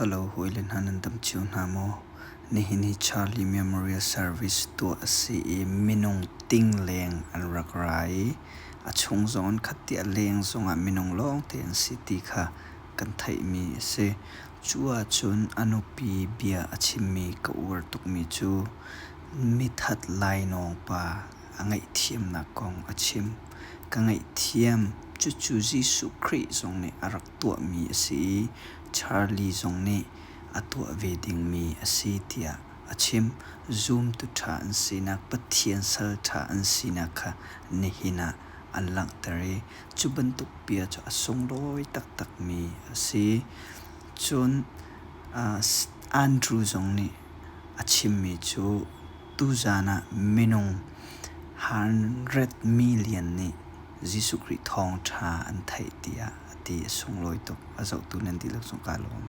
Hello hawile hna, nan dam cio hna maw? Nihin hi Charlie Memorial Service tuah a si i minung ting leng an rak ra i a chung zong an khat ti a leng zongah minung lawngte an si ti kha kan theihmi a si. Cu ahcun a nupi bia a chimmi ka uar tukmi cu mithat lainawng pa a ngaihthiamnak kong a chim. Ka ngaihthiam, cucu Jesuh Khrih zong nih a rak tuahmi a si i Charlie zong nih a tuah ve dingmi a si tiah a chim. Zumtu ṭha an sinak, Pathian sal ṭha an sinak kha nihin ah an langhter i cu bantuk bia cu a sunglawi taktakmi a si. Cun Andrew zong nih a chimmi cu tuzaan ah minung 100 million nih Jesuh Khrih thawngṭha an theih tiah a ti. A sunglawi tuk. A zohtu nan dihlak zong kaa lawm.